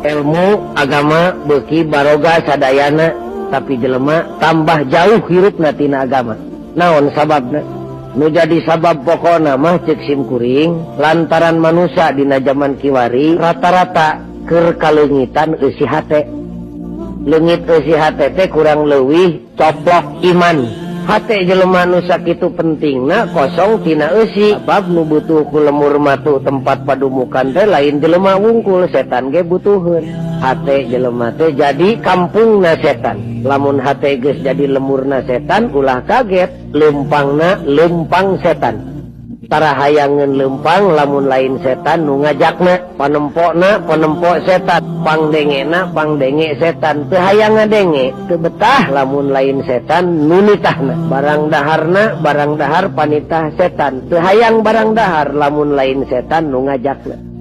Ilmu agama beuki baroga sadayana, tapi jelema tambah jauh hirupna tina agama. Naon sababna? Nu jadi sabab pokona mah, cek sim kuring, lantaran manusia dina zaman kiwari rata-rata keur kaleungitan eusi hate. Leungit eusi hate teh kurang leuwih coplok iman. Hate jelema nu sakitu pentingna kosong tina eusi, sebab nu butuh ku lemur matu tempat padumukan teh lain jelema wungkul, setan ge butuheun. Hate jelema teh jadi kampungna setan. Lamun hate geus jadi lemurna setan, ulah kaget lempangna lempang setan. Tara hayangeun lempang lamun lain setan nu ngajakna. Panempokna panempok setan, pangdengena pangdenge setan. Teu hayang ngadenge, teu betah lamun lain setan nu nitahna. Barang daharna barang dahar panitah setan. Teu hayang barang dahar lamun lain setan nu ngajakna.